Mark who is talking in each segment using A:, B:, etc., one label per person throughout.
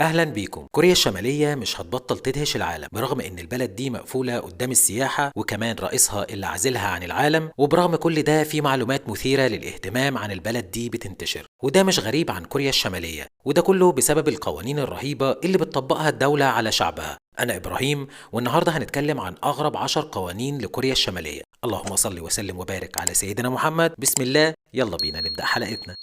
A: أهلا بيكم. كوريا الشمالية مش هتبطل تدهش العالم، برغم إن البلد دي مقفولة قدام السياحة وكمان رئيسها اللي عازلها عن العالم، وبرغم كل ده في معلومات مثيرة للاهتمام عن البلد دي بتنتشر، وده مش غريب عن كوريا الشمالية، وده كله بسبب القوانين الرهيبة اللي بتطبقها الدولة على شعبها. أنا إبراهيم، والنهاردة هنتكلم عن أغرب 10 قوانين لكوريا الشمالية. اللهم صل وسلم وبارك على سيدنا محمد. بسم الله، يلا بينا نبدأ حلقتنا.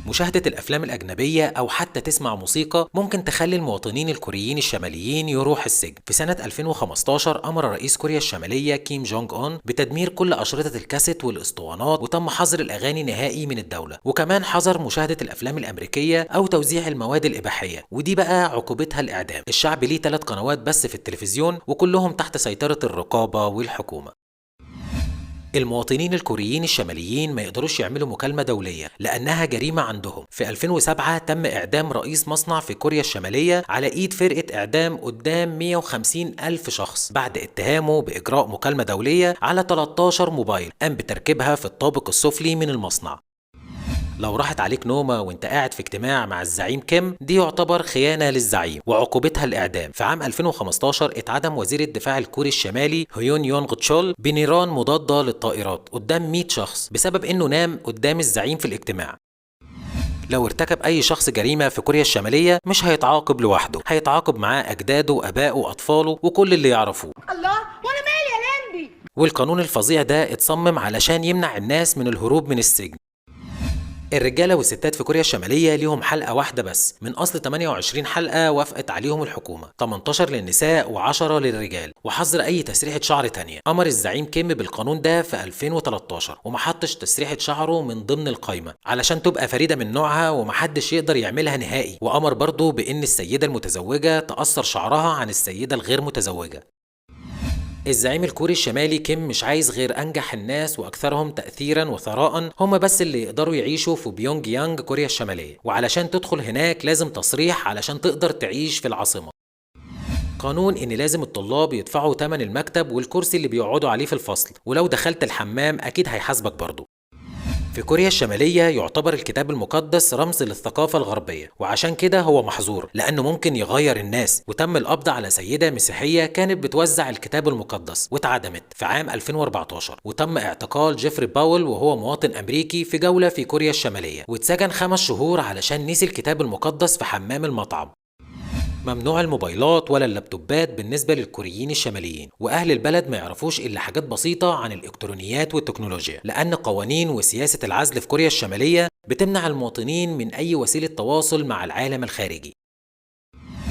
A: مشاهدة الأفلام الأجنبية أو حتى تسمع موسيقى ممكن تخلي المواطنين الكوريين الشماليين يروح السجن. في سنة 2015 أمر رئيس كوريا الشمالية كيم جونج أون بتدمير كل أشرطة الكاسيت والأسطوانات، وتم حظر الأغاني نهائي من الدولة، وكمان حظر مشاهدة الأفلام الأمريكية أو توزيع المواد الإباحية، ودي بقى عقوبتها الإعدام. الشعب ليه 3 قنوات بس في التلفزيون، وكلهم تحت سيطرة الرقابة والحكومة. المواطنين الكوريين الشماليين ما يقدروش يعملوا مكالمة دولية لأنها جريمة عندهم. في 2007 تم إعدام رئيس مصنع في كوريا الشمالية على إيد فرقة إعدام قدام 150 ألف شخص بعد اتهامه بإجراء مكالمة دولية على 13 موبايل قام بتركيبها في الطابق السفلي من المصنع. لو راحت عليك نومة وانت قاعد في اجتماع مع الزعيم كيم، دي يعتبر خيانة للزعيم وعقوبتها الإعدام. في عام 2015 اتعدم وزير الدفاع الكوري الشمالي هيون يونغ تشول بنيران مضادة للطائرات قدام 100 شخص بسبب انه نام قدام الزعيم في الاجتماع. لو ارتكب أي شخص جريمة في كوريا الشمالية مش هيتعاقب لوحده، هيتعاقب معاه أجداده وأبائه وأطفاله وكل اللي يعرفوه.
B: الله، وانا مالي يا لمبي.
A: والقانون الفظيع ده اتصمم علشان يمنع الناس من الهروب من السجن. الرجالة والستات في كوريا الشمالية ليهم حلقة واحدة بس من أصل 28 حلقة وافقت عليهم الحكومة، 18 للنساء و10 للرجال، وحظر أي تسريحة شعر تانية. أمر الزعيم كيم بالقانون ده في 2013 ومحطش تسريحة شعره من ضمن القايمة علشان تبقى فريدة من نوعها ومحدش يقدر يعملها نهائي. وأمر برضه بإن السيدة المتزوجة تقصر شعرها عن السيدة الغير متزوجة. الزعيم الكوري الشمالي كيم مش عايز غير أنجح الناس وأكثرهم تأثيرا وثراء، هم بس اللي يقدروا يعيشوا في بيونج يانج كوريا الشمالية، وعلشان تدخل هناك لازم تصريح علشان تقدر تعيش في العاصمة. قانون إن لازم الطلاب يدفعوا تمن المكتب والكرسي اللي بيقعدوا عليه في الفصل، ولو دخلت الحمام أكيد هيحاسبك برضه. في كوريا الشمالية يعتبر الكتاب المقدس رمز للثقافة الغربية، وعشان كده هو محظور لأنه ممكن يغير الناس. وتم القبض على سيدة مسيحية كانت بتوزع الكتاب المقدس واتعدمت في عام 2014. وتم اعتقال جيفري باول وهو مواطن أمريكي في جولة في كوريا الشمالية، واتسجن 5 شهور علشان نسي الكتاب المقدس في حمام المطعم. ممنوع الموبايلات ولا اللابتوبات بالنسبة للكوريين الشماليين، وأهل البلد ما يعرفوش إلا حاجات بسيطة عن الإلكترونيات والتكنولوجيا، لأن قوانين وسياسة العزل في كوريا الشمالية بتمنع المواطنين من أي وسيلة تواصل مع العالم الخارجي.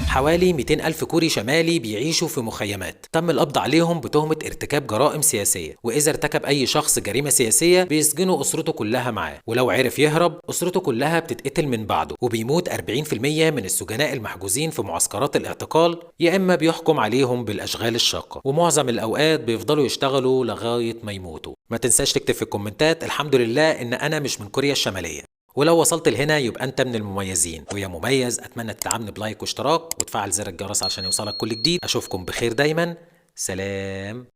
A: حوالي 200 ألف كوري شمالي بيعيشوا في مخيمات تم القبض عليهم بتهمة ارتكاب جرائم سياسية، وإذا ارتكب أي شخص جريمة سياسية بيسجنوا أسرته كلها معاه، ولو عرف يهرب أسرته كلها بتتقتل من بعده، وبيموت 40% من السجناء المحجوزين في معسكرات الاعتقال، يا إما بيحكم عليهم بالأشغال الشاقة، ومعظم الأوقات بيفضلوا يشتغلوا لغاية ما يموتوا. ما تنساش تكتب في الكومنتات الحمد لله إن أنا مش من كوريا الشمالية، ولو وصلت لهنا يبقى انت من المميزين، ويا مميز اتمنى تدعمني ب like واشتراك وتفعل زر الجرس عشان يوصلك كل جديد. اشوفكم بخير دايما، سلام.